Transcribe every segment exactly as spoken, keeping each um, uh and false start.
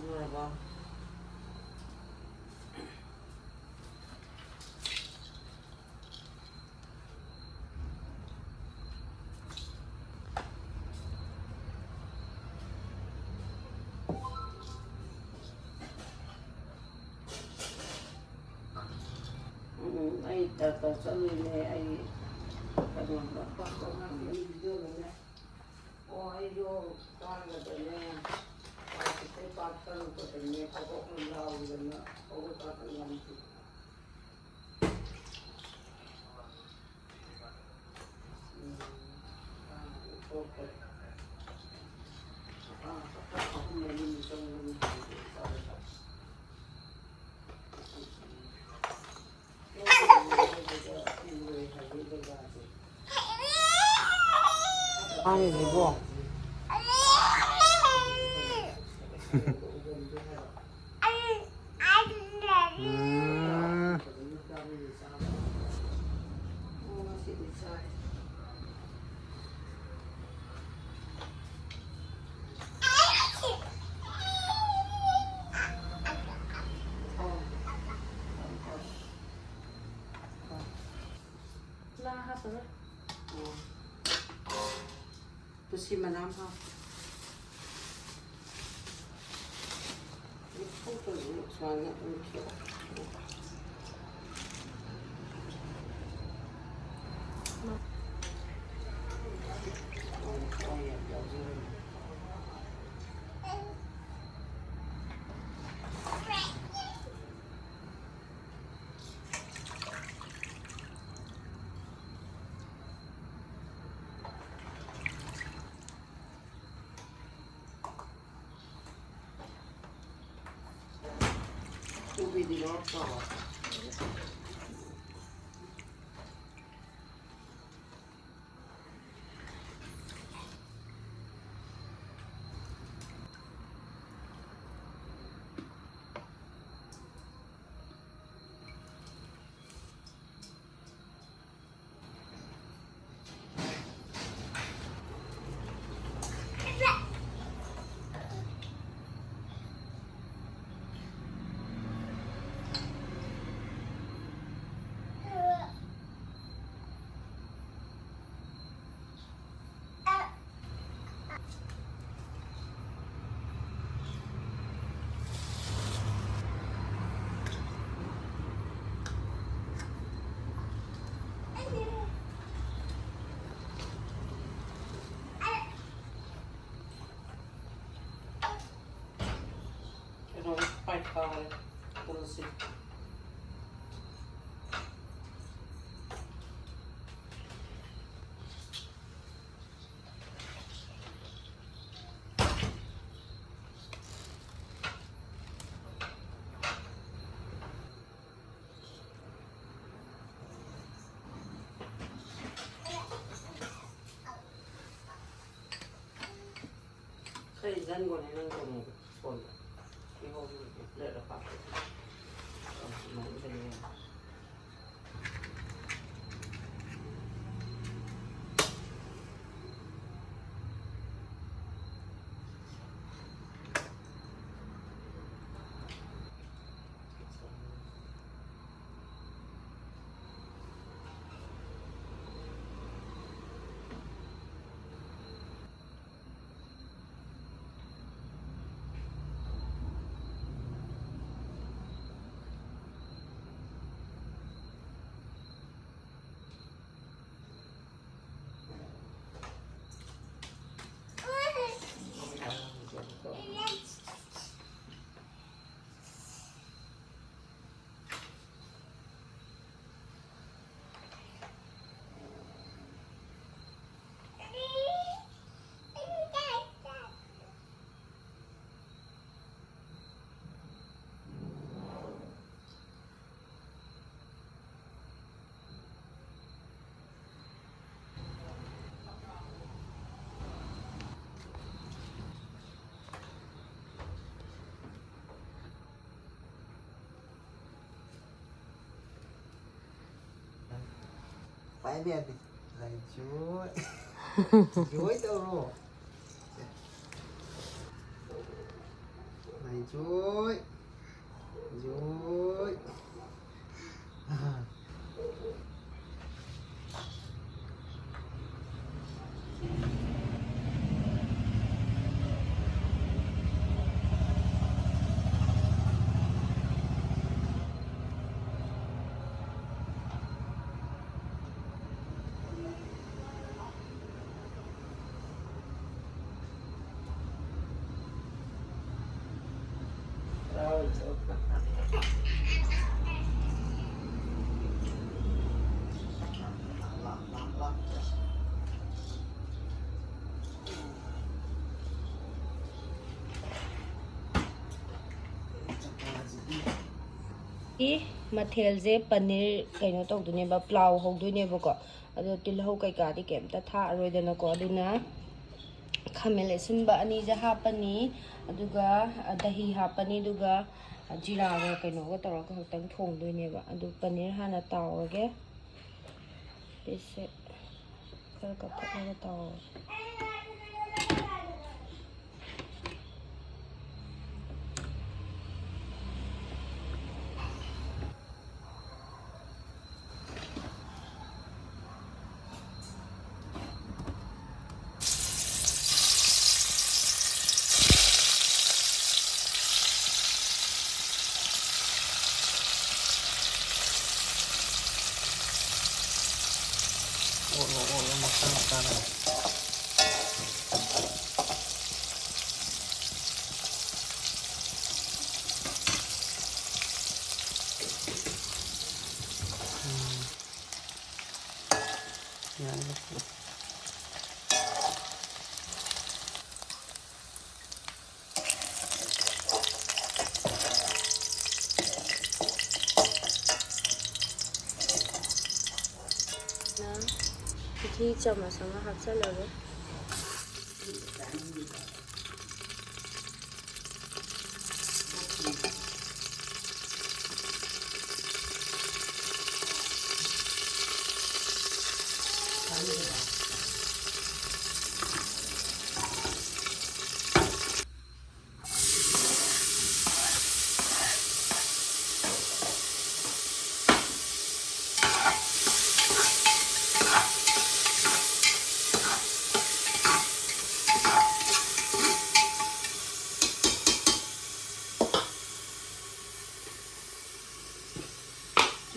ꯂꯣꯏꯔꯕꯣ? ꯎꯝ, ꯑꯩ ꯗꯥꯛꯇꯔ ꯆꯠꯂꯨꯏꯅꯦ꯫ ꯑꯩ ꯀꯩꯅꯣꯗ, ꯑꯣ, ꯑꯩꯗꯣ ꯀꯥꯟꯅꯗꯅꯦ, ꯄꯥꯠꯁꯤꯗꯩ ꯄꯥꯠ ꯆꯪꯉꯛꯄꯗꯅꯦ, ꯈꯣꯡꯎꯞꯅ ꯂꯥꯎꯗꯅ ꯈꯣꯡꯎꯞ ꯀꯥꯈꯠ ꯉꯝꯗꯦ꯫ ꯎꯝ, ꯑꯥ, ꯊꯣꯛꯈ꯭ꯔꯦ꯫ ꯑꯥ, ꯍꯞꯇꯥ ꯑꯍꯨꯝ ꯃꯔꯤꯃꯨꯛ ꯆꯪꯕꯅꯤ꯫ ꯑꯉꯥꯡꯁꯤꯕꯣ꯫ ꯎꯝ꯫ ꯉꯥ ꯍꯥꯞꯄꯔꯣꯏ꯫ ꯇꯨꯜꯁꯤ ꯃꯅꯥ ꯑꯃ ꯍꯥꯞꯄꯣ꯫ ꯁꯨꯃꯥꯏꯅ ꯑꯗꯨꯝ ꯈꯦꯠꯂꯣ꯫ ꯀꯣꯕꯤꯗꯤ ꯂꯧꯔꯛꯇ꯭ꯔꯕꯣ? ꯈꯔ ꯏꯟꯖꯟꯒꯣꯅꯦ ꯅꯪ ꯀꯩꯅꯣꯗꯣ, ꯐꯣꯟꯗꯣ꯫ ꯀꯤꯍꯣꯝ ꯄ꯭ꯂꯦꯠ ꯑꯄꯥꯛꯄ꯫ ꯑꯗꯨꯃꯥꯏꯅ ꯏꯟꯖꯟꯒꯦ꯫ ꯄꯥꯏꯕ ꯌꯥꯗꯦ꯫ ꯂꯥꯏꯖꯣꯏ꯫ ꯖꯣꯏ ꯇꯧꯔꯣ꯫ ꯂꯥꯏꯖꯣꯏ꯫ ꯖꯣꯏ꯫ ꯃꯊꯦꯜꯁꯦ ꯄꯅꯤꯔ ꯀꯩꯅꯣ ꯇꯧꯗꯣꯏꯅꯦꯕ, ꯄ꯭ꯂꯥꯎ ꯍꯧꯗꯣꯏꯅꯦꯕꯀꯣ꯫ ꯑꯗꯣ ꯇꯤꯜꯍꯧ ꯀꯩꯀꯥꯗꯤ ꯀꯩꯝꯇ ꯊꯥꯛꯑꯔꯣꯏꯗꯅꯀꯣ꯫ ꯑꯗꯨꯅ ꯈꯥꯃꯦꯟ ꯑꯁꯤꯟꯕ ꯑꯅꯤꯁꯦ ꯍꯥꯞꯄꯅꯤ, ꯑꯗꯨꯒ ꯗꯍꯤ ꯍꯥꯞꯄꯅꯤ, ꯑꯗꯨꯒ ꯖꯤꯔꯥꯒ ꯀꯩꯅꯣꯒ ꯇꯧꯔꯒ ꯈꯛꯇꯪ ꯊꯣꯡꯗꯣꯏꯅꯦꯕ꯫ ꯑꯗꯨ ꯄꯅꯤꯔ ꯍꯥꯟꯅ ꯇꯥꯎꯔꯒꯦ꯫ ꯄꯤꯁꯁꯦ ꯈꯔ ꯀꯛꯊꯠꯂꯒ ꯇꯥꯎꯔꯒꯦ꯫ ꯑꯣꯠꯂꯣ, ꯑꯣꯠꯂꯣ, ꯃꯈꯥ ꯃꯈꯥꯗ꯫ ꯎꯝ꯫ ꯌꯥꯔꯦ꯫ ꯘꯤ ꯆꯥꯃꯁ ꯑꯃ ꯍꯥꯞꯆꯜꯂꯒꯦ꯫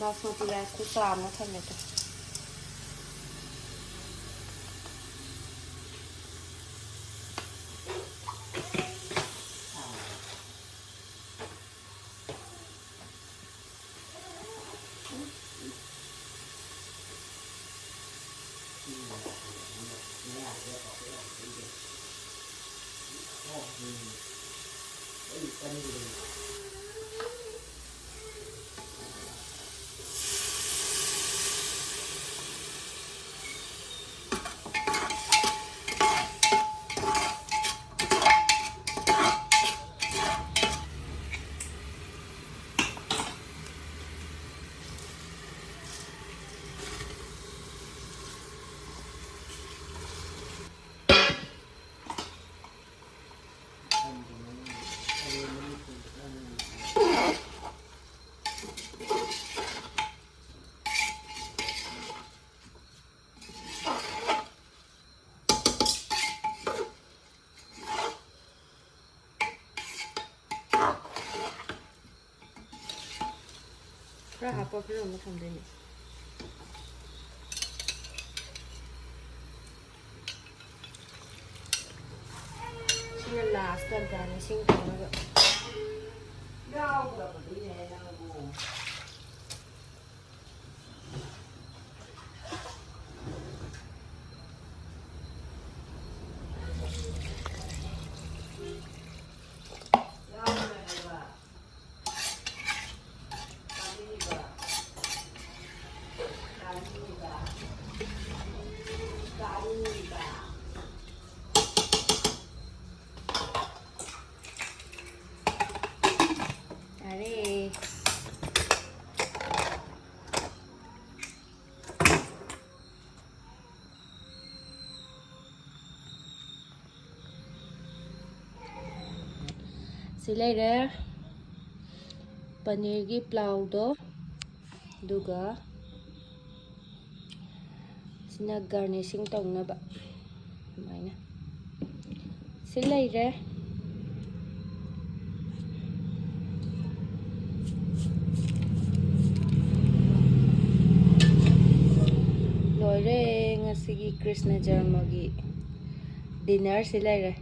ꯕꯥꯁꯃꯇꯤ ꯔꯥꯏꯁꯇꯨ ꯆꯥꯝꯃ ꯊꯝꯃꯦ ꯇꯨ꯫ ꯈꯔ ꯍꯥꯞꯄ ꯈꯔ ꯑꯃ ꯊꯝꯗꯣꯏꯅꯦ꯫ ꯁꯤꯅ ꯂꯥꯁꯇ ꯒꯥꯔꯅꯤꯁꯤꯡ ꯇꯧꯅꯕ꯫ ꯌꯥꯔꯦ꯫ ꯁꯤ ꯂꯩꯔꯦ ꯄꯅꯤꯔꯒꯤ ꯄ꯭ꯂꯥꯎꯗꯣ, ꯑꯗꯨꯒ ꯁꯤꯅ ꯒꯥꯔꯅꯤꯁꯤꯡ ꯇꯧꯅꯕ꯫ ꯑꯗꯨꯃꯥꯏꯅ ꯁꯤ ꯂꯩꯔꯦ꯫ ꯂꯣꯏꯔꯦ ꯉꯁꯤꯒꯤ ꯀ꯭ꯔꯤꯁꯅ ꯖꯔꯃꯒꯤ ꯗꯤꯅꯔꯁꯤ ꯂꯩꯔꯦ꯫